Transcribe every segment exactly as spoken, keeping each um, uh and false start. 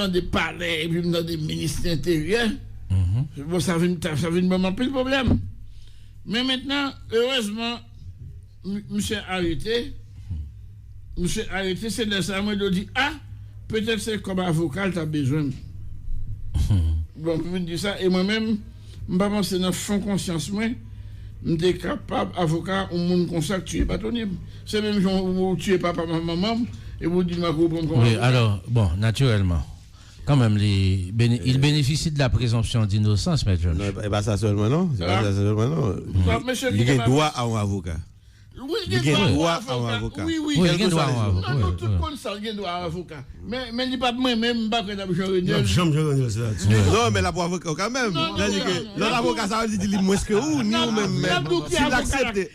tande palè, epi m tande minis enteryè. Bon, sa vin, sa vin ban m anpil pwoblèm. Men mentnan, erezman, m- misye arete. Misye arete, se lè sa a mwen di, a, petèt se kòb avoka l t ap bezwen m. Bon, pou vin di sa, e mwen menm, m pa panse nan fon konsyans mwen, m te kapab avoka yon moun konsa k tiye patwon m. Se menm jan ou tiye papa m ak manman m, epi ou di m ak ou pran m kòm avoka. Wi, alò, bon, natirèlman, kanmenm, li, il bénéficie de la présomption d'innocence, Mèt Jòj. Non, e pa sa sèlman, non. Se pa sa sèlman, non. Li gen dwa a yon avoka. Wi, li gen dwa a yon avoka. Wi, wi. Wi, li gen dwa a yon avoka. Non, nou tout konn sa, li gen dwa a yon avoka. Men, men li p ap mwen menm, m pa kwè l ap Jean Renel. L ap janm Jean Renel, se la. Non, men l ap avoka kanmenm. Sètadi ke lòt avoka sa, li di li mwens ke ou, ni ou menm, men si l aksepte.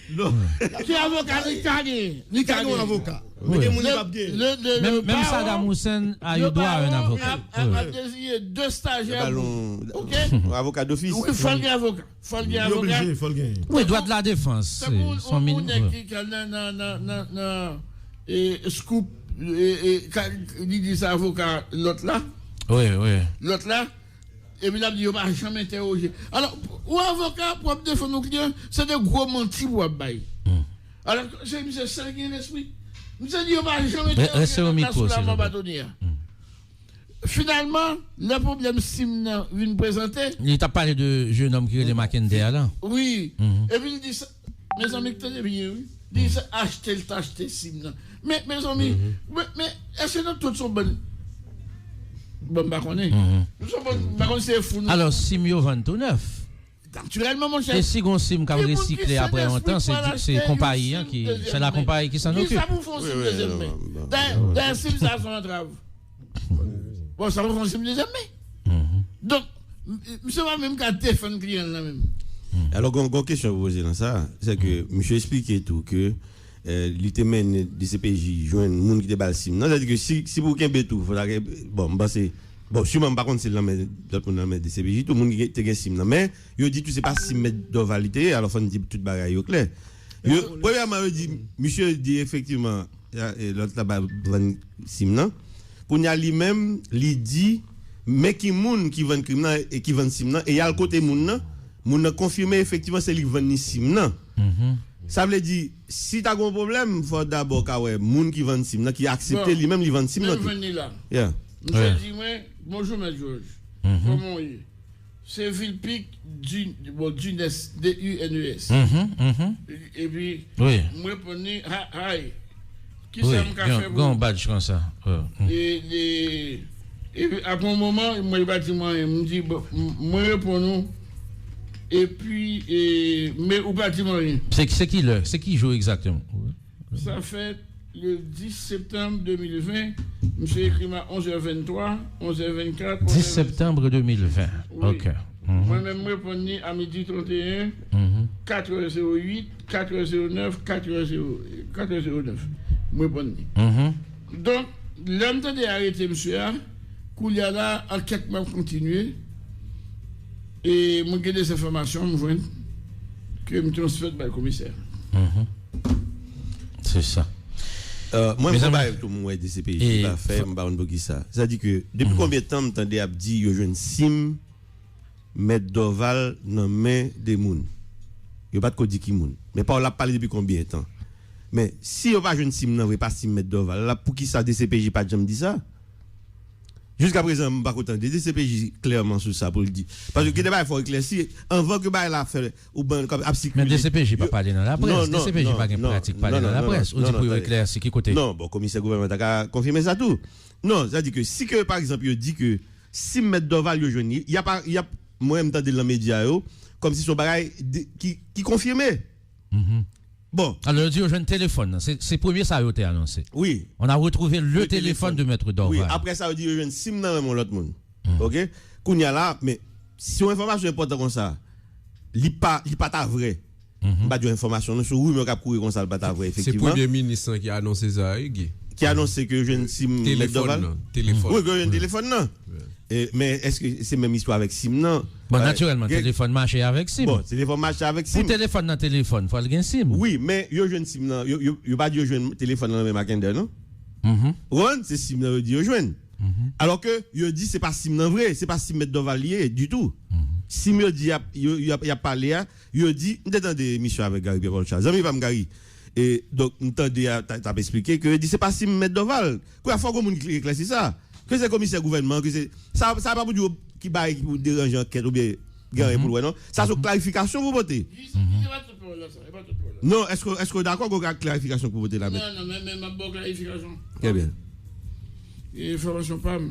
Ki avoka li ka genyen? Li ka genyen yon avoka. Men gen moun li p ap genyen. Menm Saddam Hussein a eu droit à un avocat. Ap deziye de stajyè pou. Oke? Avoka dofis. Wi, fò l gen avoka. Fò l gen avoka. Li oblije, fò l gen. Wi, dwa de la defans. Tankou yon nèg ki nan, nan, nan, nan, nan, e, scoop, e, e, li di se avoka lòt la. Wi, wi. Lòt la. Epi l ap di yo pa janm entèwoje. Alò, yon avoka pou ap defann yon kliyan, se de gwo manti pou ap bay. Alò, se misye sèl ki gen lespri. Misye di yo pa janm entèwoje lòt la sou lavan batonye a. Finalman, lè pwoblèm sim nan vin prezante. Li t ap pale de jenòm ki rele Mackendy a la. Wi. Epi li di sa, mezanmi, tande byen, wi. Li di sa, achte l t achte sim nan. Men, mezanmi, men, men, èske nou tout se yon bann. Bon, m pa konnen. Nou se yon bann, m pa konn si se fou nou. Alò, sim yo vann tou nèf. Natirèlman, monchè. E si gon sim k ap resikle apre yon tan, se, se konpayi an ki, se la konpayi ki s'en occupe. Kisa pou fè yon sim dezyèm men? Dayè, dayè, sim sa se yon antrav. Bon, sa pou fè yon sim dezyèm men. Donk, m- m- misye pa menm ka defann kliyan l nan menm. Alò, gon, gon kesyon pou poze nan sa, se ke misye eksplike tou ke, eh, li te mennen D C P J jwenn moun ki te ba l sim nan. Sètadi ke si, si pou kenbe tou, fò ta gen, bon, m panse, bon, siman m pa konn si l nan men lòt moun nan men D C P J tou, moun ki te gen sim nan. Men, yo di tou se pa sim Mèt Dorval li te ye, alò fò n di tout bagay yo klè. Yo, premyèman, yo di, misye di efektivman, e, lòt la ba vann sim nan. Kounye a li menm, li di, men ki moun ki vann krim nan e ki vann sim nan, e y al kote moun nan, moun nan konfime efektivman se li k vann li sim nan. Sa vle di, si ta gen yon pwoblèm, fò dabò ka wè moun ki vann sim nan, ki aksepte li menm li vann sim nan tou. Mwen jwenn li la. Misye di mwen, bonjou, Mèt Jòj. Kòman w ye? Se Vilpic, Di- bon, Dunes, D U N E S. Epi, m reponn li, ha- Hi, kisa m ka fè pou ou? Gen yon badge konsa. E, e, epi, apre yon moman, mwen, li pa di m anyen. M di, bon, m- mwen reponn ou, epi, e, men ou pa di m anyen. Se, se ki lè? Se ki jou egzakteman? Sa fèt le dis septanm de mil ven, misye ekri m a onz è venntwa, onz è vennkat, onz è vennsenk. Dis septanm de mil ven. Wi. Ok. Mwen menm, m reponn li a midi trannteyen, kat è zewo uit, kat è zewo nèf, kat è zewo, kat è zewo nèf. M reponn li. Donk, lè m tande arete misye a, koulye a la, ankèt mwen ap kontinye. E mwen gen de enfòmasyon m jwenn ke m transmèt bay komisè. Se sa. Euh, mwen, mezanmi, mwen pa tou mwen wè D C P J pa fè, m pa konn poukisa. Sa di ke, depi konbyen tan m tande ap di yo jwenn sim Mèt Dorval nan men de moun? Yo pa t ko di ki moun. Men pawòl la ap pale depi konbyen tan? Men si yo pa jwenn sim nan vre, pa sim Mèt Dorval la, poukisa D C P J pa t janm di sa? Jiskaprezan, m pako tande D C P J klèman sou sa pou l di. Paske gen de bagay fò eklèsi. Anvan ke bagay la fè, ou ban ap sikile. Men D C P J pa pale nan laprès. D C P J pa gen pratik pale nan laprès. Ou di pou yo eklèsi ki kote? Non, bon, komisè gouvènman ta ka konfime sa tou. Non, sa di ke si ke, pa egzanp, yo di ke sim Mèt Dorval yo jwenn li, y a pa, y a, mwen, m tande l nan medya yo, kòmsi se yon bagay ki, ki konfime. Bon. Alò, yo di yo jwenn telefòn nan. Se, se premye sa yo te anonse. Wi. On a retrouvé le téléphone de Maître Dorval. Wi, apre sa, yo di yo jwenn sim nan men yon lòt moun. Ok? Kounye a la, men, si yon enfòmasyon enpòtan konsa, li pa, li pa ta vrè. M pa di yon enfòmasyon, non, se yon rimè k ap kouri konsa, li pa ta vrè, efektivman. Se premye minis lan ki anonse sa, wi, Guy. Ki anonse ke yo jwenn sim Mèt Dorval? Telefòn nan. Wi, ke yo jwenn telefòn nan. E, men èske se menm istwa avèk sim nan? Bon, natirèlman, telefòn mache avèk sim. Bon, telefòn mache avèk sim. Pou telefòn nan telefòn, fò l gen sim. Wi, men yo jwenn sim nan, yo, yo, yo pa di yo jwenn telefòn nan nan men Mackendy, non? Ou konprann? Se sim nan yo di yo jwenn. Alò ke yo di se pa sim nan vre, se pa sim Mèt Dòval li ye ditou. Sim yo di y ap, yo, y ap, y ap pale a, yo di, m te tande emisyon avèk Gary Pierre Paul Charles, zanmi pa m Gary. E, donk, m tande a, t ap, t ap eksplike ke yo di se pa sim Mèt Dòval. Kounye a fò gon moun ki eklèsi sa. Ke se komisè gouvènman, ke se, sa, sa pa pou di yo ki bay ki pou deranje ankèt oubyen gen anyen pou l wè, non. Sa se yon klarifikasyon pou pote. Non, èske, èske w dakò gen yon klarifikasyon pou pote la, mèt? Non, non, men, men, m ap ba w klarifikasyon. Trè byen. E enfòmasyon pa m.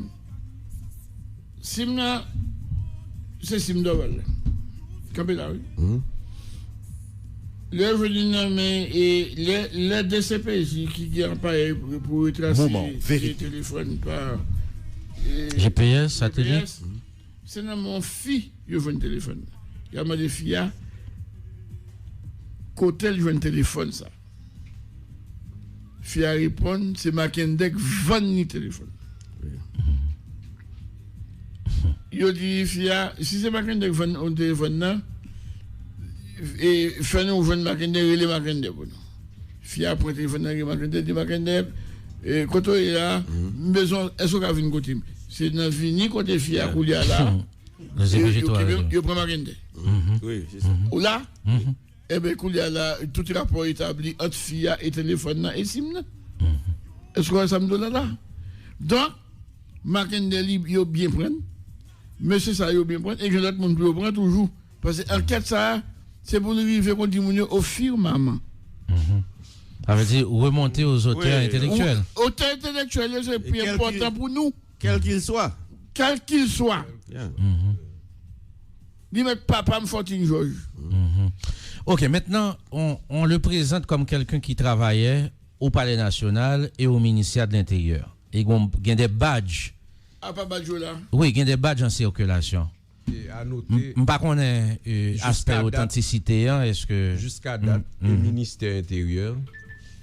Sim nan, se sim Dòval la. Kanpe la, wi. Lè yo jwenn li nan men, e lè, lè D C P J ki gen aparèy pou, pou retrase telefòn pa, e, G P S, satelit. Se nan men yon fi yo jwenn telefòn nan. Y a mande fi a kote l jwenn telefòn sa. Fi a reponn, se Mackenday k vann li telefòn. Yo di fi a, si se Mackenday k vann ou telefòn nan, e, fè nou jwenn Mackenday, rele Mackenday pou nou. Fi a pran telefòn nan, rele Mackenday, di Mackenday, e, kote w ye la, m bezwen, èske w ka vin kote m? Se nan vini kote fi a koulye a la, yo, yo kenbe, yo pran Mackenday. Ou la? Ebyen, koulye a la, tout rapò etabli ant fi a e telefòn nan e sim nan. Èske w wè sa m di w la la? Donk, Mackenday li, yo byen pran l. Mesye sa yo byen pran l. E gen lòt moun pou yo pran toujou. Paske ankèt sa a, se pou l rive konn timoun yo o firmaman. Sa vle di remonte aux auteurs intellectuels. Otè entelektyèl yo, se pi enpòtan pou nou. Quel qu'il soit. Quel qu'il soit. Li mèt papa m Fortin Jòj. Ok, maintenant, on, on le présente comme quelqu'un qui travaillait au Palais National et au ministère de l'Intérieur. E gon, gen de badj. Apa badj yo la? Wi, gen de badj an sikilasyon. M pa konnen aspè otantisite an, èske. Jiska dat, e ministè enteryè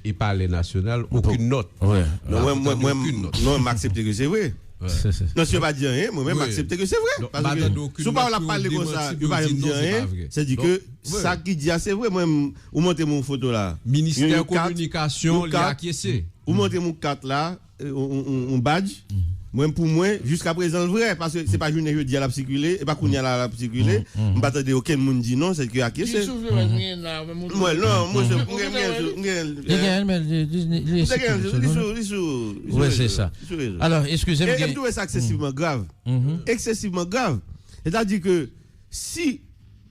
e palè nasyonal, okenn nòt. Non, mwen, mwen, mwen, non, m aksepte ke se vre. Non, si yo pa di anyen, mwen menm, m aksepte ke se vre. Paske si w pa wè l ap pale konsa, yo pa janm di anyen, se di ke sa ki di a se vre. Mwen, ou montre m yon foto la. Ministè Kominikasyon, li akyese. Ou montre m yon kat la, yon badj, mwen, pou mwen, jiskaprezan l vrè, paske se pa jounen jodi a l ap sikile, e pa kounye a la l ap sikile, m pa tande okenn moun di non, se ke akyese. Mwen, non, mwen, m gen, m gen, li sou, li sou, li sou rezo. Alò, eskize m. E m twouve sa eksesivman grav. Eksesivman grav. Sètadi ke si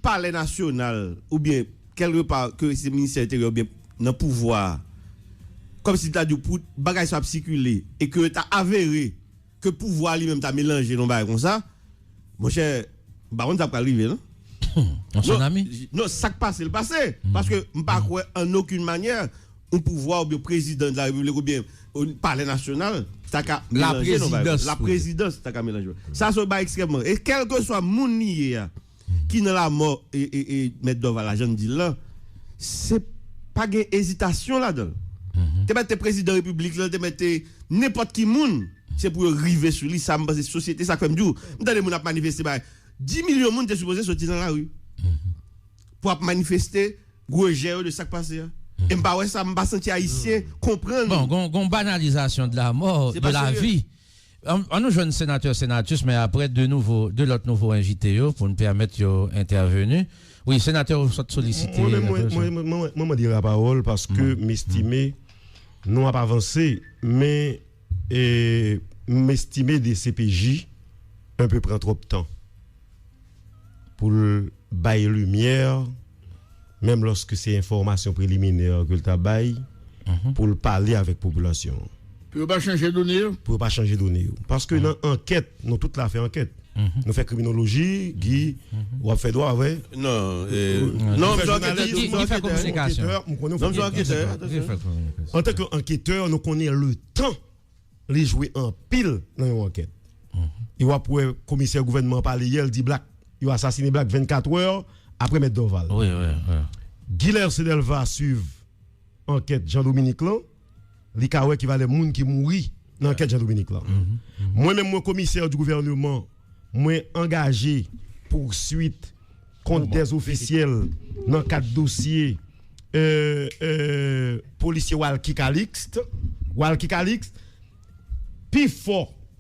palè nasyonal oubyen kèlkepa ke se ministè enteryè oubyen nan pouvwa a, kòmsi ta di w pou bagay sa ap sikile e ke ta avere ke pouvwa a li menm ta melanje nan yon bagay konsa, monchè, m pa konn sa k pral rive non. Yon tsunami? Non, sa k pase l pase. Paske m pa kwè an okenn manyè yon pouvwa oubyen prezidan de la repiblik oubyen palè nasyonal ta ka melanje nan yon bagay. Laprezidans ta ka melanje. Sa se yon bagay ekstrèmman. E kèlkeswa moun li ye a, ki nan lamò e, e, e, mèt Dòval la, jan n di l lan, se pa gen ezitasyon ladan l. Te mèt te prezidan repiblik lan, te mèt te nenpòt ki moun, se pou yo rive sou li. Sa m panse sosyete, sa k fè m di w, m tande moun ap manifeste bay dis milyon moun te sipoze soti nan lari pou ap manifeste rejè yo de sa k pase a. E m pa wè sa, m pa santi Ayisyen konprann. Bon, gon, gon banalizasyon de la mort, de la vie. An, an nou jwenn senatè Senatus, men apre de nouvo, de lòt nouvo envite yo pou n pèmèt yo entèveni. Wi, senatè, ou sot solisite. Mwen menm, mwen, mwen, mwen, mwen, mwen mande lapawòl paske m estime nou ap avanse, men e, m estime D C P J enpe pran twòp tan pou l bay limyè, menm lòske se enfòmasyon preliminè ke l ta bay, pou l pale avèk popilasyon an. Pou yo pa chanje done yo? Pou yo pa chanje done yo. Paske nan ankèt, nou tout la fè ankèt. Nou fè kriminoloji, Guy, w ap fè dwa, vre? Non, non, m se anketè. Guy fè kominikasyon. M konnen w fè kominikasyon. Antanke anketè, nou konnen letan li jwe anpil nan yon ankèt. E w ap wè komisè gouvènman an pale yè, l di Black, yo asasine Black vennkat è apre Mèt Dorval. Guy Laerce Delva swiv ankèt Jean Dominique lan, li ka wè ki valè moun ki mouri nan ankèt Jean Dominique lan. Mwen menm, mwen komisè di gouvèneman, mwen angaje pousuit kont dè ofisyèl nan kad dosye, euh, euh, polisye Walky Calixte. Walky Calixte, pi fò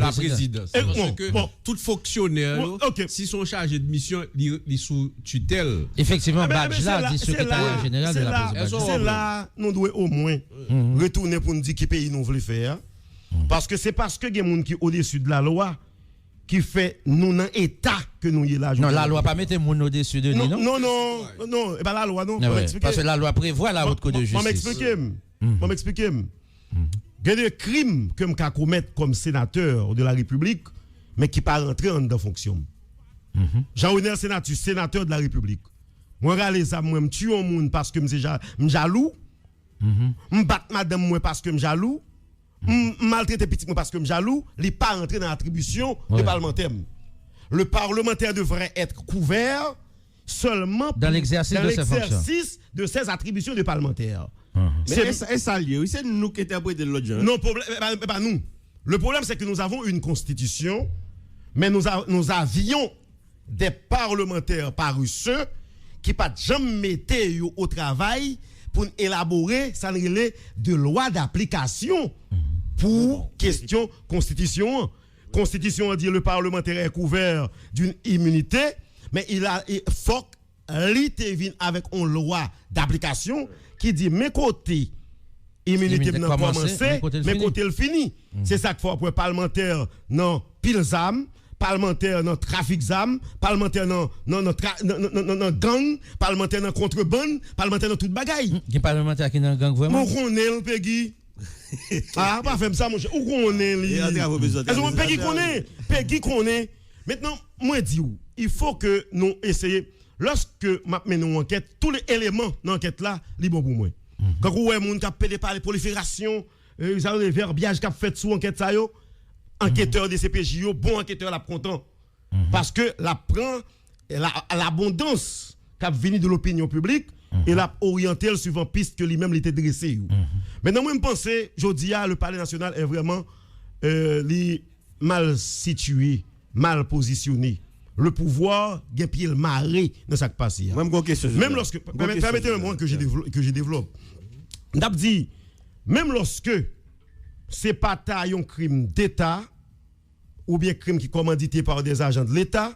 la présidence. Paske tout fonksyonè yo, si se yon chaje de misyon, li sou titèl. Efektivman, badj la di sekretarya jeneral de la présidence. Se la nou dwe omwen retounen pou n di ki peyi nou vle fè a. Paske se paske gen moun ki odesi de lalwa ki fè nou nan eta ke nou ye la jodi a. Non, lalwa pa mete moun odesi de li, non? Non, non, non, non, e pa lalwa, non. Mwen eksplike. Paske lalwa prevwa la haute cour de justice. Mwen eksplike m. Mwen eksplike m. Gen de krim ke m ka komèt kòm senatè de la Repiblik, men ki pa rantre anndan fonksyon m. Jean Renel Senatus, senatè de la Repiblik. Mwen rale zam mwen, m tiye yon moun paske m se ja-, m jalou. M bat madanm mwen paske m jalou. M, m maltrete pitit mwen paske m jalou. Li pa rantre nan atribisyon de palmantè m. Le parlementaire devrait être couvert seulement dans l'exercice de ses attributions de parlementaire. Men e sa l ye, wi, se nou ki entèprete l lòt jan. Non, pwoblèm, e pa, e pa nou. Le problème, c'est que nous avons une constitution, mais nous, a- nous avions des parlementaires paresseux ki pa t janm mete yo o travay pou n elabore sa n rele de lwa daplikasyon pou kesyon konstitisyon an. Konstitisyon an di le parlementaire est couvert d'une immunité, men il a, fòk li te vin avèk yon lwa daplikasyon ki di men kote iminite m nan kòmanse, men kote l fini. Se sa k fè w ap wè palmantè nan pil zam, palmantè nan trafik zam, palmantè nan, nan, nan, tra, nan, nan, nan, nan gang, palmantè nan kontrebann, palmantè nan tout bagay. Gen palmantè ki nan gang vrèman? Mwen konnen l, Pegi. Ah, pa fè m sa, monchè. Ou konnen li. Èske Pegi konnen? Pegi konnen. Mentnan, mwen di w, il faut que nou eseye, lòske m ap mennen yon ankèt, tout eleman nan ankèt la, li bon pou mwen. Kankou w wè moun k ap pede pale pwoliferasyon, sa yo, vèbyaj k ap fèt sou ankèt sa yo, anketè de C P J yo, bon anketè l ap kontan. Paske l ap pran la, labondans k ap vini de lopinyon piblik e l ap oryante l suivan pis ke li menm li te drese yo. Mentnan, mwen, m panse, jodi a, le palais national est vraiment, euh, li mal sitiye, mal pozisyone. Le pouvwa gen pye l mare nan sa k pase a. Mwen, m gon kesyon sou sa. Menm lòske, pèmèt mwen ke je devlo- ke je devlòp. M t ap di, menm lòske se pa ta yon krim deta, oubyen krim ki kòmandite pa de zajan de Leta,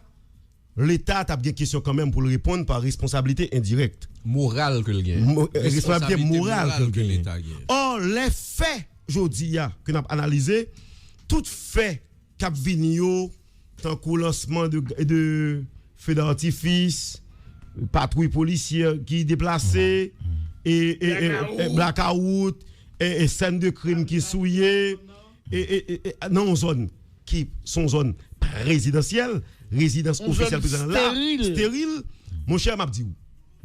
Leta t ap gen kesyon kanmenm pou l reponn pa responsablite endirèk. Moral ke l gen. Mo- eh, responsablite moral ke l gen. Ò, lè fè jodi a ke n ap analize, tout fè k ap vini yo, tankou lansman de, de feu d'artifice, patwouy polisyè ki deplase, e, e, e, e, blakawout, e, e, sèn de krim ki souye, e, e, e, e, nan yon zòn ki se yon zòn prezidansyèl, rezidans ofisyèl prezidan la, steril. Monchè, m ap di w,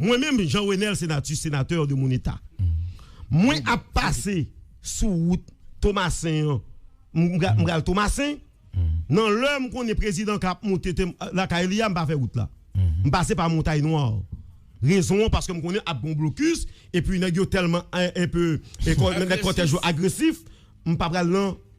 mwen menm, Jean Renel Senatus, senatè de mon eta, mwen ap pase sou wout Tomasen an, m pral Tomasen, nan lè m konnen prezidan ka ap moute lakay li a, m pa fè wout la. M pase pa Montay Nwa. Rezon an, paske m konnen ap gon blokis, epi nèg yo tèlman enpe, nèg kòtèj yo agresif, m pa pral nan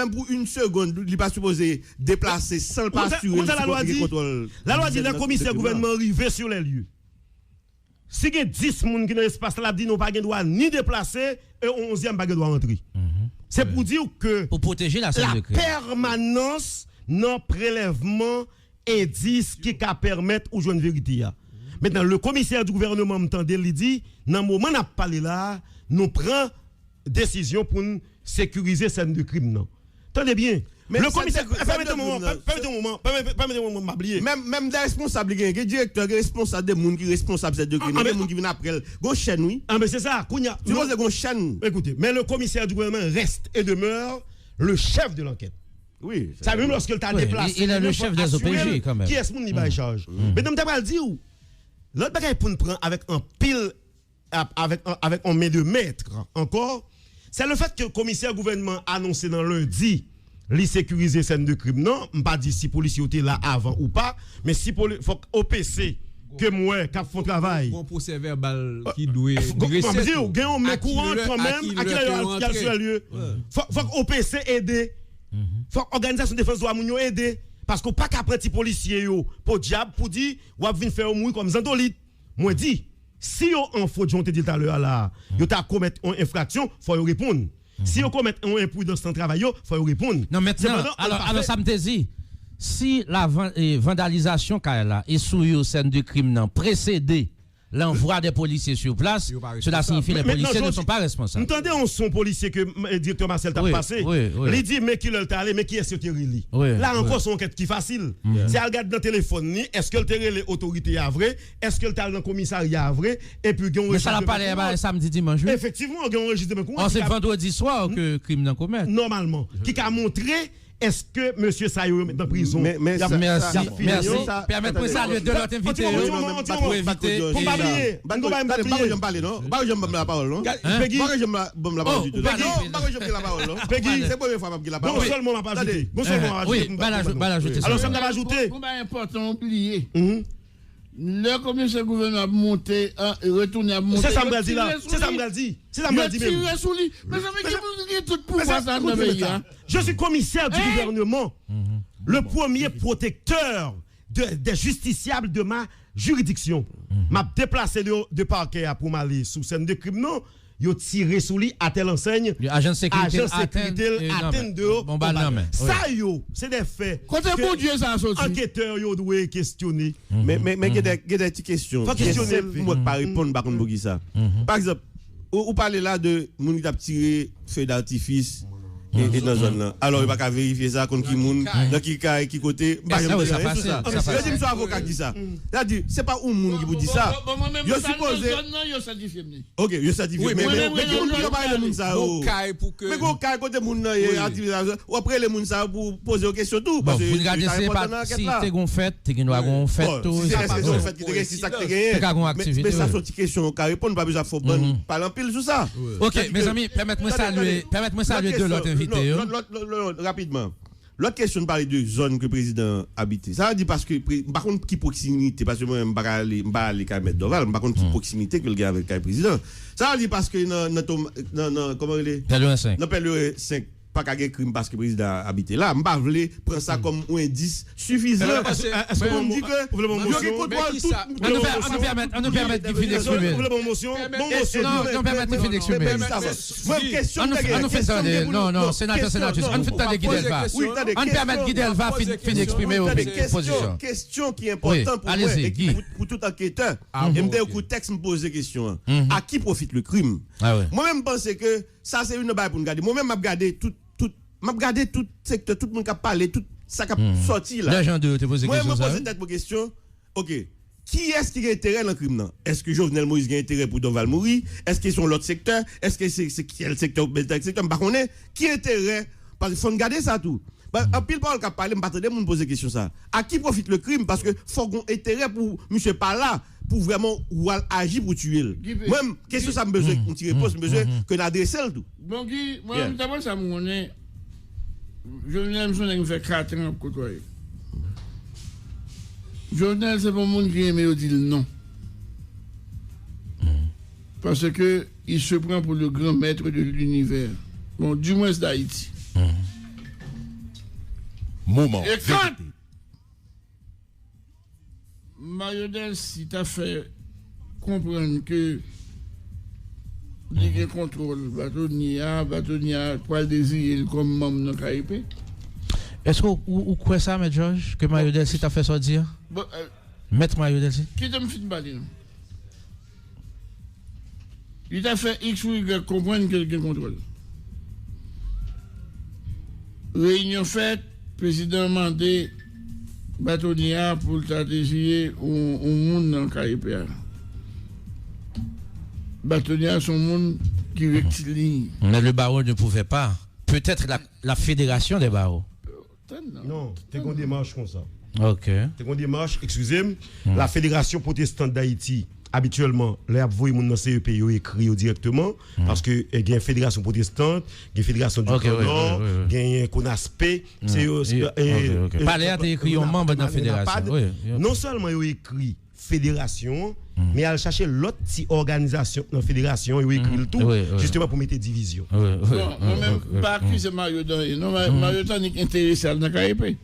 menm pou yon segonn, li pa sipoze deplase san l pa asire l si gen kontwòl. Lalwa di lè komisè gouvènman rive sou lè lye, si gen dis moun ki nan espas la, l ap di nou pa gen dwa ni deplase e yon onzyèm pa gen dwa antre. Se pou di w ke pou pwoteje la sèn de krim, pèmanans nan prelèvman endis ki ka pèmèt ou jwenn verite a. Mentnan, le komisè di gouvènman, m tande li di, nan moman n ap pale la a, nou pran desizyon pou n sekirize sèn de krim nan. Tande byen, Le komisè, pèmèt yon moman, pèmèt yon moman, pèmèt yon moman, m ap bliye. Menm, menm de responsab li gen, gen direktè, gen responsab, de moun ki responsab sèt de krim, gen moun ki vin apre l. Gon chèn, wi. Ah, men se sa, kounye a. Sipoze gon chèn. Écoutez, mais le commissaire du gouvernement reste et demeure le chef de l'enquête. Wi. Sa menm lòske l ta deplase, li menm fòk asire l kiyès moun li bay chaj. Men m ta pral di w, lòt bagay pou n pran avèk anpil ap-, avèk, avèk on men de mèt ankò, se le fèt ke komisè gouvènman anonse nan lendi li sekirize sèn de krim nan. M pa di si polisye yo te la avan ou pa, men si poli-, fòk O P C ke m wè k ap fè on travay. Gon pwosè vèbal ki dwe drese tou. Gen yon men kouran kanmenm, a kilè yo al sou lye. Fòk, fòk O P C ede. Fòk òganizasyon defans dwa moun yo ede. Paske w pa ka pran ti polisye yo podyab pou di w ap vin fè yo mouri kòm zandolit. Mwen di, si yo an fot, jan w te di l talè a la a, yo ta komèt yon enfraksyon, fò yo reponn. Si yo komèt yon enpridans nan travay yo, fò yo reponn. Non, mentnan, alò, alò, sa m te di, si la van-, eh, vandalizasyon kay la e sou yo sèn de krim nan presede l'envoi des policiers sur place, cela signifie les policiers ne sont pas responsables. M tande yon son polisye ke, eh, direktè Marcel t ap pase. Li di, men kilè l t ale, men kiyès yo te rele. La ankò, se yon ankèt ki fasil. Se al gad nan telefòn li, èske l te rele otorite a vre, èske l t al nan komisarya a vre, epi gen yon rejis de men kouran. Men sa l ap pale a, samdi, dimanch, wi. Efektivman, gen yon rejis de men kouran. Ò, se vandredi swa ke krim nan komèt. Nòmalman, ki ka montre èske mesye sa yo yo met nan prizon. Men, men y ap, sa, y ap fini yo. Mèsi. Pèmèt mwen salye de lòt envite yo pou evite. Fò m pa bliye. M gon bagay m pa bliye. Tande, m pa janm pale non. M pa janm ban m lapawòl non. Pegi. M pa janm ban m lapawòl ditou. Pegi. Non, m pa janm gen lapawòl non. Pegi. Se premye fwa m ap gen lapawòl. Gon sèl mo m ap ajoute. Gon sèl mo m ap ajoute pou m pa kouri. Alò, sa m t ap ajoute. Gon bagay enpòtan ou bliye. Lè komisè gouvènman ap monte, retounen ap monte, se sa m pral di la. Se sa m pral di. Se sa m pral di menm. Yo tire sou li. Mezanmi, ki moun ki gen tout pouvwa sa nan peyi a? Je suis commissaire du gouvernement, le premier protecteur de, des justiciables de ma juridiction. M ap deplase de, de pakè a pou m ale sou sèn de krim nan. Yo tire sou li, atè lansèy. Ajan sekirite l atenn, atenn de yo, bon bal nan men. Sa yo, se de fè ke anketè yo dwe kesyone. Men, men, men gen de, gen de ti kesyon. Fò kesyone l. Mwen pa reponn, m pa konn poukisa. Pa egzanp, ou, ou pale la de moun ki t ap tire feu d'artifice e, e nan zòn nan. Alò, yo pa ka verifye sa, konn ki moun, nan ki kay, ki kote. M pa janm tande anyen sou sa. Yo di m se avoka ki di sa. Sètadi, se pa yon moun ki pou di sa. Yo sipoze. Ok, yo sètifye. Men, men, men ki moun pou yo pa rele moun sa yo? Men gon kay kote moun nan ye, aktivite sa, w ap rele moun sa yo pou poze yo kesyon tou. Bon, pou n gade se pa si te gon fèt, te gen dwa gon fèt tou. Si se te gon fèt ki te gen, si sa k te genyen. Te ka gon aktivite. Men sa se yon ti kesyon ou ka reponn, pa bezwen ap fè w bann pale anpil sou sa. Ok, mezanmi, pèmèt mwen salye, pèmèt mwen salye de lòt envite yo. Lòt, lòt, lòt, lòt, rapidman. Lòt kesyon, n pale de zòn ke prezidan an abite. Sa vle di paske pre-, m pa konn ki pwoksimite, paske mwen menm m pa ka ale, m pa ale kay Mèt Dorval, m pa konn ki pwoksimite ke l gen avèk kay prezidan. Sa vle di paske nan, nan, nan, nan, kòman rele? Pèlerin senk. Nan Pèlerin senk, pa ka gen krim paske prezidan an abite la. M pa vle pran sa kòm yon endis sifizan pou m di ke yo gen kontwòl tout. Ann nou pèmèt, ann nou pèmèt li fin eksprime. Ou vle bon mosyon? Bon mosyon. Non, non, pèmèt li fin eksprime. Mwen, kesyon m te gen, kesyon m gen pou nou, non, senatè, senatris, ann tande Guy Delva. Ann pèmèt Guy Delva fin, fin eksprime pozisyon. Kesyon ki enpòtan pou mwen e ki pou, pou tout anketè. E m te ekri tèks, m poze kesyon an. À qui profite le crime? Mwen menm, m panse ke sa se youn nan bagay pou n gade. Mwen menm, m ap gade tout, tout, m ap gade tout sektè, tout moun k ap pale, tout sa k ap sòti la. Mwen, mwen poze tèt mwen kesyon, ok, kiyès ki gen enterè nan krim nan? Èske Jovenel Moïse gen enterè pou Dorval mouri? Èske se yon lòt sektè? Èske se, se kèl sektè oubyen tèl sektè? M pa konnen. Ki enterè? Paske fò n gade sa tou. Anpil pawòl k ap pale, m pa tande moun poze kesyon sa. À qui profite le crime? Paske fò gon enterè pou misye pa la, pou vrèman ou al aji pou tiye l. Mwen, kesyon sa m bezwen yon ti repons, m bezwen ke n adrese l tou. Bon, Guy, mwen menm, daprè sa m konnen, Jovenel, m se yon nèg m fè kat an ap kotwaye. Jovenel, se pa yon moun ki renmen yo di l non. Paske il se prend pour le grand maître de l'univers. Bon, du moins d'Haïti. Moman verite. Mario Delcy ta fè konprann ke li gen kontwòl batonye a, batonye a pral deziye l kòm manm nan K E P. Èske w, ou, ou kwè sa, Mèt Jòj, ke Mario Delcy ta fè sa w di a? Mèt Mario Delcy? Kite m fin pale non. Li ta fè X ou Y konprann ke l gen kontwòl. Reyinyon fèt, prezidan mande batonye a pou l ta deziye yon, yon moun nan K E P a. Batonye a se yon moun ki rektiliny. Mais le baron ne pouvait pas. Peut-être la, la fédération des barreaux. Tann nan. Non, te gen yon demach konsa. Ok. Te gen yon demach, excusez-moi, la Fédération Protestante d'Haïti, abityèlman, lè y ap voye moun nan C E P, yo ekri yo dirèkteman, paske eh, gen Fédération Protestante, gen Fédération du Grand Nord, gen Konaspe, se yo. Palè a te ekri yon manm nan federasyon. Non sèlman yo ekri federasyon an, men al chache lòt ti òganizasyon nan federasyon an, yo ekri l tou, jisteman pou mete divizyon. Bon, mwen menm, m pa akize Mario de anyen, non, Mario t annik enterese al nan K E P.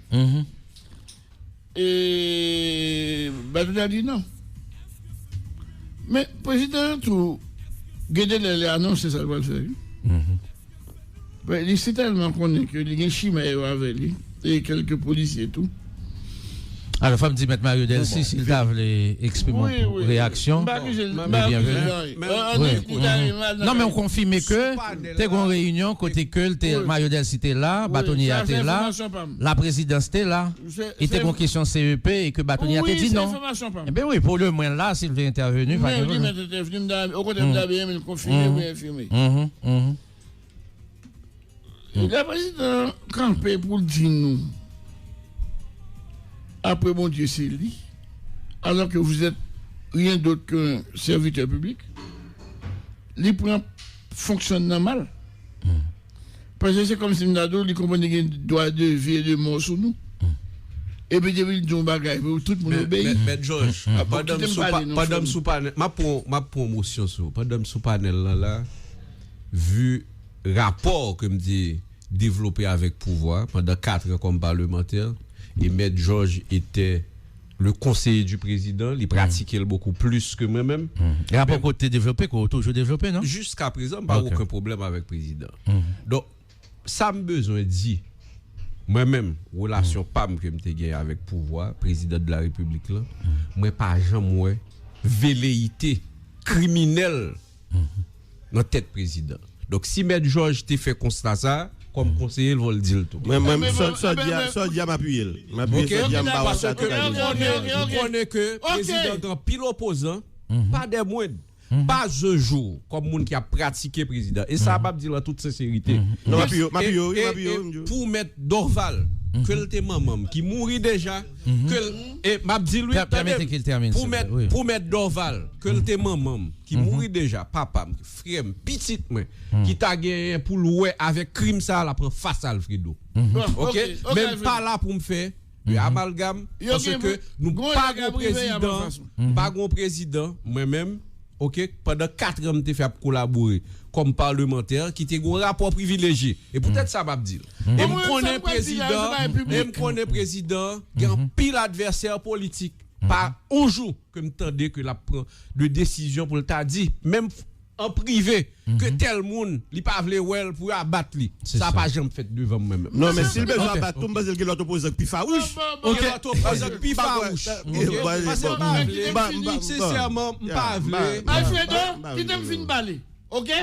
E Batonye a di non. Men prezidan an tou, gen de lè li anonse sa l pral fè. Li si tèlman konnen ke li gen chimè yo avè li, e kèlke polisye tou. Alò, fò m di Mèt Mario Delcy, si l ta vle eksprime yon reyaksyon, li byenveni. Non, men w konfime ke te gen yon reyinyon kote ke l te, Mario Delcy te la, batonye a te la, laprezidans te la, e te gen yon kesyon C E P e ke batonye a te di non. Enben wi, pou le mwen la, si l vle entèveni, pa gen pwoblèm. Okontrè, m ta byen renmen l konfime oubyen enfime. Lè prezidan an kanpe pou l di nou, apre Bondye se li, alors que vous êtes rien d'autre qu'un serviteur public, li pran fonksyon nan mal. Paske se kòmsi m ta di w, li konprann li gen dwa de vi e de mò sou nou. Epi depi l di yon bagay, pou tout moun obeye. Mèt Jòj, pandan m sou panèl, m ap pran yon mosyon sou, pandan m sou panèl lan la, vi rapò ke m te devlope avèk pouvwa pandan kat an kòm palemantè, e Mèt Jòj etè le conseiller du président, li pratike l bokou plis ke mwen menm. Rapò ke w te devlope, ke w toujou devlope, non? Jiska prezan, m pa gen okenn pwoblèm avèk prezidan. Donk, sa m bezwen di, mwen menm, relasyon pa m ke m te gen avèk pouvwa, prezidan de la repiblik lan, mwen pa janm wè veleyite kriminèl nan tèt prezidan. Donk, si Mèt Jòj te fè konsta sa, kòm konseye, l fò l di l tou. Mwen menm, sa w di a, m apiye l. M apiye sa w di a, m pa wè sa. Paske m konnen, m konnen ke prezidan gen anpil opozan, pa dè mwen, pa Jojo, kòm moun ki ap pratike prezidan. E sa, m ap di l an tout senserite. Non, m apiye w, m apiye w, wi, m apiye w. Pou Mèt Dorval, ke l te manman m, ki mouri deja, ke l, e m ap di l, wi, tande m, pou Mèt Dorval, ke l te manman m, ki mouri deja, papa m, frè m, pitit mwen, ki ta genyen pou l wè avèk krim sa a, l ap anfas Alfredo. Oke? Men m pa la pou m fè de amalgam, paske nou pa gon prezidan, pa gon prezidan, mwen menm, oke, pandan kat an m te fè ap kolabore kòm palemantè, ki te gon rapò privilejye. E poutèt sa m ap di l. E m konnen prezidan, e m konnen prezidan gen anpil advèsè politik. Pa yon jou ke m tande ke l ap pran de desizyon pou l ta di, menm an prive, ke tèl moun, li pa vle wè l pou yo abat li. Sa pa janm fèt devan mwen menm. Non, men si l bezwen abat tou, m panse l gen lòt opozan k pi fawouch. Gen lòt opozan k pi fawouch. Paske m pa vle, m di sensèman, m pa vle. Alfredo, kite m fin pale, oke?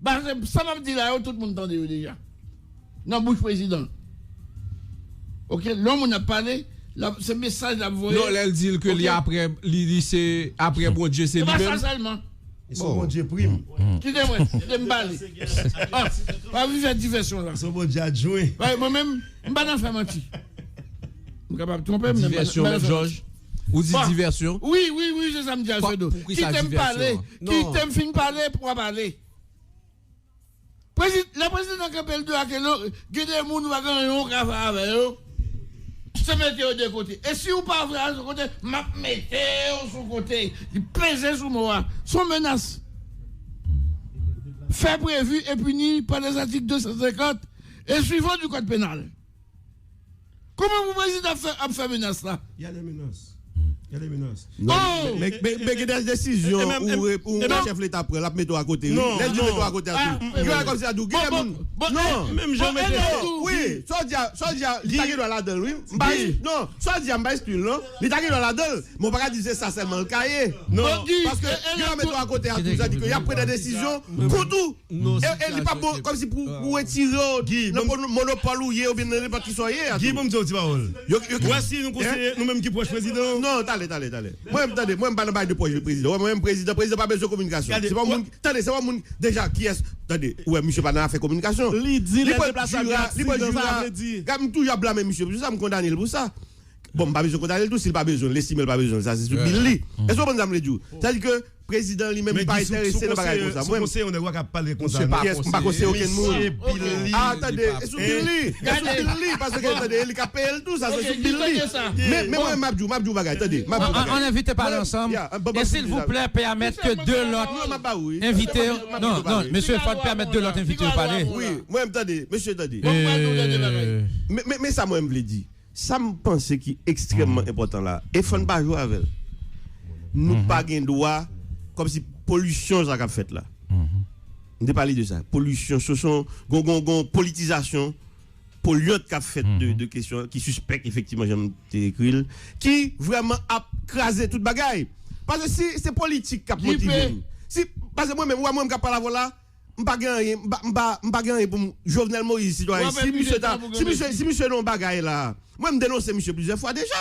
Paske sa m ap di la yo, tout moun tande yo deja. Nan bouch prezidan. Oke, lè yon moun ap pale, l ap, se mesaj l ap voye. Non, lè l di l ke li apre, li, li se apre Bondye, se li menm. E pa sa sèlman. E se yon Bondye pri m. Kite mwen, kite m pale. Ah, pa vin fè divèsyon la. Se yon Bondye adjwen. Mwen menm, m pa nan fè manti. M kapab twonpe m, men m pa nan fè manti. Divèsyon, Mèt Jòj. Ou di divèsyon? Wi, wi, wi, se sa m di Alfredo. Kite m pale. Kite m fin pale pou w pale. Lè prezidan kanpe l de Akelo, gen de moun ou pa gen anyen ou ka fè avè yo. Se mete yo de kote. E si ou pa vle al sou kote, m ap mete w sou kote. Li peze sou mo a. Se yon menas. Fait prévu et puni par les articles deux cent cinquante et suivants du code pénal. Kòman pou prezidan ap fè, ap fè menas la? Y a des menaces. Gade menas. Non, men, men, men, men gen de desizyon ou, ou chèf leta pran, l ap mete w akote, wi. Lè l di mete w akote a tou. Gen bagay kòmsi a di w, gen de moun. Non. Menm jan mete. Wi, sa w di a, sa w di a, li ta gen dwa ladan l, wi. M pa, non, sa w di a, m pa eskli l, non. Li ta gen dwa ladan l, men w pa ka di se sa sèlman l ka ye. Non. Paske gen lè mete w akote a tou, sa di ke y ap pran de desizyon kont ou. E, e li p ap bon, kòmsi pou, pou retire w nan mon-, monopòl ou ye, oubyen nan nenpòt ki sa w ye a tou. Guy, bon, m di w ti pawòl. Yo, yo, ou wè si nou konseye, nou menm ki pwòch prezidan? Non, tande, tande, tande. Mwen menm, tande, mwen m pa nan bagay de pwòch de prezidan. Ou wè, mwen menm prezidan, prezidan pa bezwen kominikasyon. Se pa moun, tande, se pa moun, deja, kiyès, tande, ou wè, misye pa nan afè kominikasyon. Li di lè deplase a, li pran jura, gad, m toujou ap blame misye, pou sa m kondane l pou sa. Bon, m pa bezwen kondane l tou, si l pa bezwen l, l estime l pa bezwen l, sa se sou bil li. Èske w konprann sa m vle di w? Sa di ke prezidan li menm pa enterese nan bagay konsa. Mwen, kiyès, m pa konseye okenn moun. Ah, tande, e sou bil li, e sou bil li, paske tande, e li k ap peye l tou, sa se sou bil li. Men, men mwen, m ap di w, m ap di w bagay, tande, m ap di w bagay. An, an envite pale ansanm. E silvouplè, pèmèt ke de lòt envite, non, non, mesye, fò n pèmèt de lòt envite yo pale. Wi, mwen, m tande, mesye, tande. Men, men, men sa mwen, m vle di. Sa m panse ki ekstrèmman enpòtan la, e fò n pa jwe avè l. Nou pa gen dwa, kòmsi polisyon sa k ap fèt la. M te pale de sa. Polisyon, se yon, gon, gon, gon politizasyon polyant k ap fèt de, de kesyon ki sispèk, efektivman, jan m te ekri l, ki vrèman ap kraze tout bagay. Paske si se politik k ap motive m, si, paske mwen menm, ou wè mwen menm k ap pale avè w la, M pa gen anyen, m pa, m pa, m pa gen anyen pou m, Jovenel Moïse, sitwayen. Si misye ta, si misye, si misye nan yon bagay la, mwen m denonse misye plizyè fwa deja.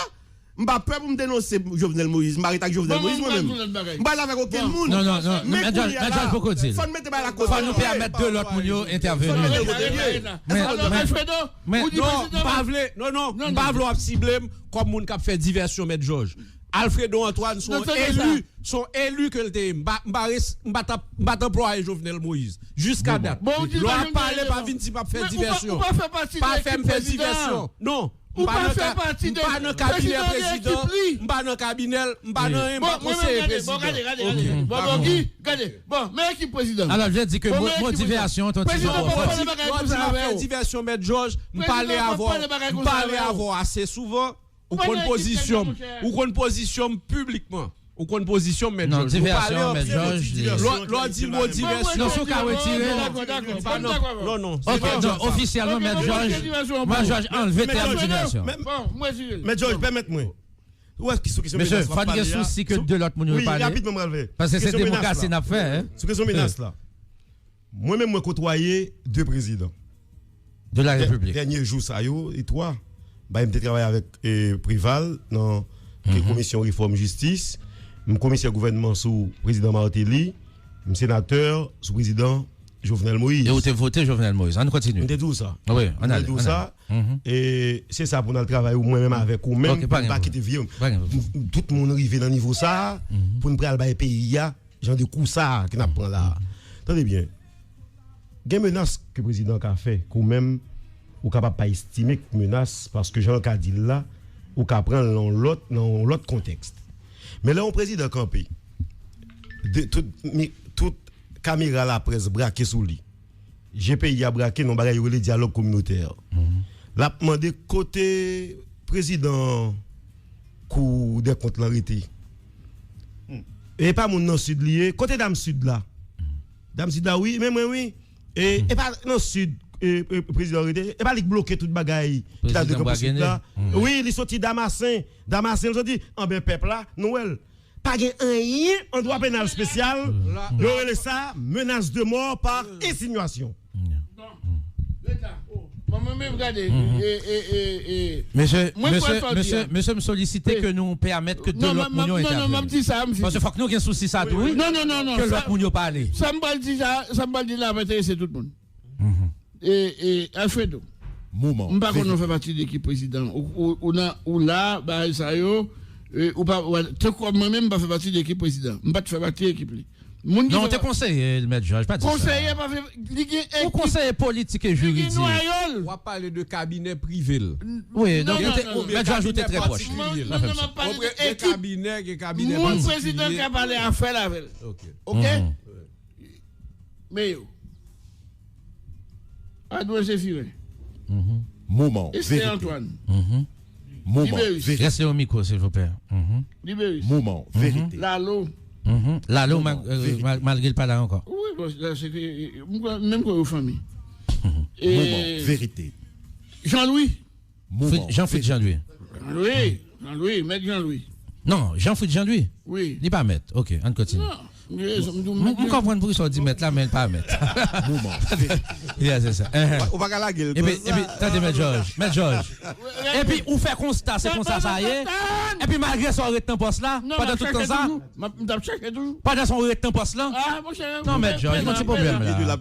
M pa pè pou m denonse Jovenel Moïse, m pa ret ak Jovenel Moïse mwen menm. M pa al avèk okenn moun. Non, non, non, men kounye a la, fò n mete bagay la kote l ye. Fò nou pèmèt de lòt moun yo entèveni. Fò n mete l kote l ye. Men, men, men, non, m pa vle, non, non, m pa vle w ap sible m kòm moun k ap fè divèsyon, Mèt Jòj. Alfredo Antoine, se yon eli, se yon eli ke l te ye. M pa, m pa res-, m pa t ap, m pa t anplwaye Jovenel Moïse. Jiska dat. Lè w ap pale, pa vin di m ap fè divèsyon. Pa fè m fè divèsyon. Non. M pa nan ka-, m pa nan kabinè prezidan. M pa nan kabinè l. M pa nan anyen, m pa konseye prezidan. Bon, bon, Guy, gade. Bon, men ekip prezidan. Alò, je di ke mo, mo divèsyon, ton ti mo. Lè w di m ap fè divèsyon, Mèt Jòj, m pale avè w, m pale avè w ase souvan. Ou konn pozisyon m. Ou konn pozisyon m piblikman. Ou konn pozisyon m, Mèt Jòj. Non, divèsyon, Mèt Jòj. Lè w di mo divèsyon. Non, si w ka retire l. Non, non. Ok, non, ofisyèlman, Mèt Jòj, Mèt Jòj anlve tèm divèsyon. Mèt Jòj, pèmèt mwen. Ou wè ki sou kesyon menas la pale a? Mesye, fò n gen sousi ke de lòt moun yo pale. Wi, rapidman, m pral fè. Paske se demokrasi n ap fè, en. Sou kesyon menas la. Mwen menm, mwen kotwaye de prezidan. De la Repiblik. Dènye jou sa yo, e twa, bay m te travay avèk, e, Preval nan ke komisyon refòm jistis. M komisè gouvènman sou prezidan Martelly. M senatè sou prezidan Jovenel Moïse. E ou te vote Jovenel Moïse. Ann kontinye. M te di w sa. Wi, ann ale. M te di w sa. E se sa pou n al travay, ou mwen menm avèk ou menm, pou n pa kite vye. Tout moun rive nan nivo sa a, pou n pral bay peyi a jan de kou sa a ke n ap pran la a. Tande byen. Gen menas ke prezidan ka fè, ke w menm, ou kapab pa estime k menas, paske jan l ka di l la, ou ka pran l nan yon lòt, nan yon lòt kontèks. Men lè yon prezidan kanpe, de, tout, mi, tout kamera laprès brake sou li, je peyi a brake nan yon bagay yo rele dyalòg kominotè. L ap mande kote prezidan Kou dè kont lan rete. E pa moun nan Sid li ye. Kote dam Sid la? Dam Sid la, wi, men mwen, wi. E, e pa nan Sid, e, e, prezidan rete. E pa li k bloke tout bagay ki ta dwe fè pou Sid la. Wi, li soti Damasen. Damasen, li soti. Anben, pèp la, nou wè l. Pa gen anyen an dwa penal espesyal. Yo rele sa menace de mort par insinuation. Bon, ret la. Bon, mwen menm, gade, e, e, e, e, mesye, mwen kwè mesye, sa w di mesye, a. Mesye, m solisite ke nou pèmèt ke de lòt moun yo entèveni. Non, non, m ap di sa, m fini. Paske fòk nou gen sousi sa tou, wi. Non, non, non, non, ke lòt moun yo pale. Sa m pral di sa, sa m pral di la va enterese tout moun. E, e, Alfredo, m pa konn ou fè pati de ekip prezidan. Ou, ou, ou nan, ou la, bagay sa yo, e, ou pa, ou pa, tankou mwen menm, m pa fè pati de ekip prezidan. M pa t fè pati de ekip li. Moun ki... Non, ou te konseye, Mèt Jòj, pa di sa. Konseye pa fè, li gen ekip. Ou konseye politik e jiridik. Li gen nwayo l. W ap pale de kabinè prive l. Wi, donk, Mèt Jòj, ou te trè pwòch. Non, non, m ap pale de ekip. Gen kabinè, gen kabinè patikilye. Moun prezidan ka pale afè l avè l. Ok. Ok? Men yo. Adwen Zefiren. Moman. Esther Antoine. Moman Liberis. Verite. Reste au micro, s'il vous plaît. Mhm. Liberis. Moman verite. Lalo. Mhm. Lalo, mal- euh, mal- malgré l pa la ankò. Wi, bon, la, se ke, m kwè, menm kwè yo fanmi. Moman verite. Jean-Louis. Moman Frit- Jean Fritz Jean-Louis. Jean-Louis. Jean-Louis, mèt Jean-Louis. Non, Jean Fritz Jean-Louis. Wi. Li pa mèt. Ok, ann kontinye. Non. M konprann poukisa w di mèt la, men l pa mèt. Moman. Yeah, se sa. Enhen. Ou pa ka lage l. Epi, epi, tande, mèt Jòj. Mèt Jòj. Epi, ou fè konsta, se konsa sa ye. Epi, malgre sa, w ret nan pòs la, pandan tout tan sa. M t ap chèche toujou. Pandan sa, w ret nan pòs la. Non, mèt Jòj, gon ti pwoblèm la.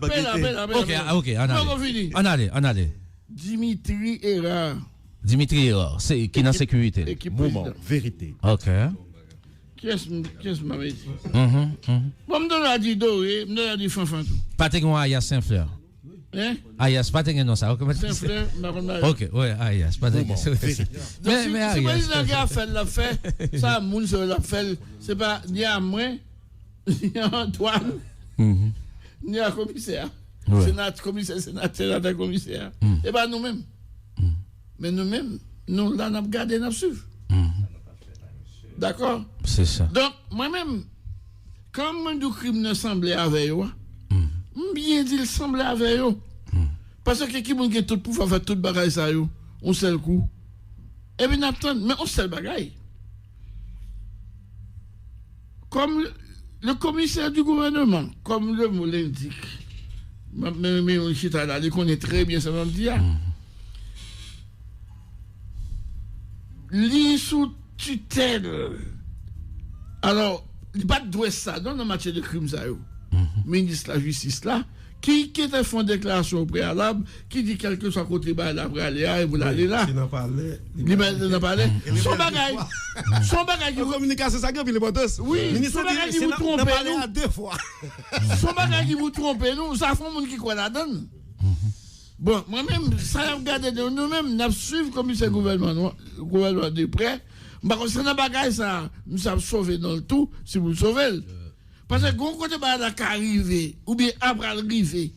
Ok, ok, ann ale. Ann ale, ann ale. Dimitri Hérard. Dimitri Hérard, se, ki nan sekirite. Ekip prezidan. Moman verite. Ok. Kiyès m- kiyès m ap di? Mhm, mhm. Bon, m te ka di Doré, m te ka di Fanfan tou. Pa te gen yon Ayas Senflè. Hein? Ayas, pa te gen non sa. Ok, Senflè, m pa konn bagay. Ok, wi, Ayas, pa te gen. Moman verite. Donk, men, si, men si Ayas, prezidan gen afè l ap fè, sa moun sa yo l ap fè l, se pa ni a mwen, ni a Antoine, ni a komisè a. Wi. Senat-, komisè, senat-, senatè, komisè a. E pa nou menm. Men nou menm, nou la, n ap gade, n ap swiv. Dakò? Se sa. Donk, mwen menm, kan mwen di w krim nan sanble avè yo a, m byen di l sanble avè yo. Paske ki moun gen tout pouvwa fè tout bagay sa yo, yon sèl kou? Epi n ap tann, men yon sèl bagay. Comme le, le commissaire du gouvernement, comme le mot l'indique, m ap menm yon chita la, li konnen trè byen sa m ap di a. Li sou titèl. Alò, li pa t dwe sa, non, nan matyè de krim sa yo. Minis lajistis la, ki, ki te fè yon deklarasyon preyalab, ki di kèlkeswa kote bagay la prale a, e pou l ale la. Se nan palè. Li mèt nan palè. Se yon bagay, se yon bagay ki. An kominikasyon, sa gen anpil enpòtans. Wi, minis se yon bagay ki pou twonpe nou. Se yon bagay ki pou twonpe nou. Sa fè yon moun ki kwè ladan l. Bon, mwen menm, sa y ap gade de nou menm, n ap swiv komisè gouvènman nou, gouvènman de prè. M pa konn si nan bagay sa, misye ap sove non l tou, si pou l sove l. Paske gon kote bagay la ka rive, oubyen apral rive.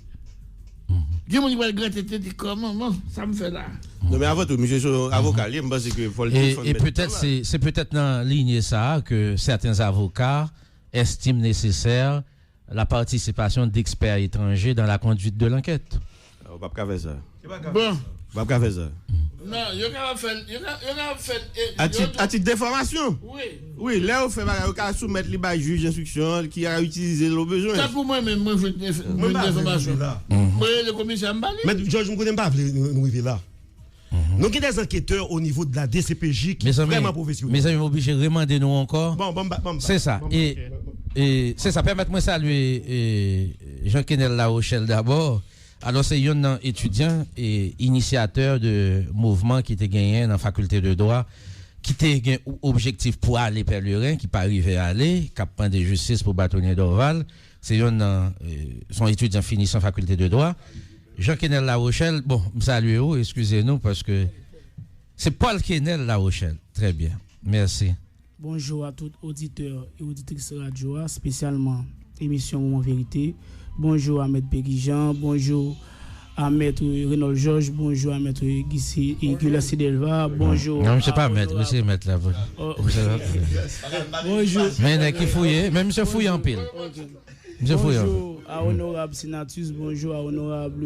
Gen moun ki pral grate tete di kòman, bon, sa m fè la. Non, men avan tou, misye se yon avoka, li, m panse ke fò l e, e petèt se, se petèt nan linye sa a ke certains avocats estiment nécessaire la participation d'experts étrangers dans la conduite de l'enquête. Ou p ap ka fè sa. Bon. Ou p ap ka fè sa. Non, yo kapab fè l, yo ka, yo kapab fè l, e, a tit, a tit de enfòmasyon. Wi. Wi, lè yo fè bagay, yo ka soumèt li bay jij enstriksyon ki a itilize l o bezwen. Tankou mwen menm, mwen jwenn enfòmasyon. Mwen rele komisè, m ba li. Mèt Jòj, m konnen m pa vle nou, nou rive la. Nou gen des enquêteurs au niveau de la D C P J ki vrèman pwofesyonèl. Mezanmi, m oblije remande nou ankò. Bon, bon, bon, bon. Se sa. E, e, se sa. Pèmèt mwen salye, e, Jean Kenel Larochelle dabò. Alò, se yonn nan etidyan e inisyatè de mouvman ki te genyen nan fakilte de dwa, ki te gen o-, objektif pou ale Pèleren, ki pa rive ale, k ap mande jistis pou batonye Dorval. Se yonn nan, e, se yon etidyan finisan fakilte de dwa. Jean Kenel Larochelle, bon, m salye w, eskize nou, paske se Paul Kenel Larochelle. Trè byen. Mèsi. Bonjou a tout oditè e oditris radyo a, espesyalman emisyon Moman Verite. Bonjou a Mèt Pegi Jean, bonjou a Mèt Renold Georges, bonjou a Mèt Guy Si-, e, Guy Lancy Delva, bonjou. Non, misye pa mèt, misye mèt la. Bonjou. Men nèg ki fouye, men misye fouye anpil. Misye fouye anpil. Bonjou a onorab Senatus, bonjou a onorab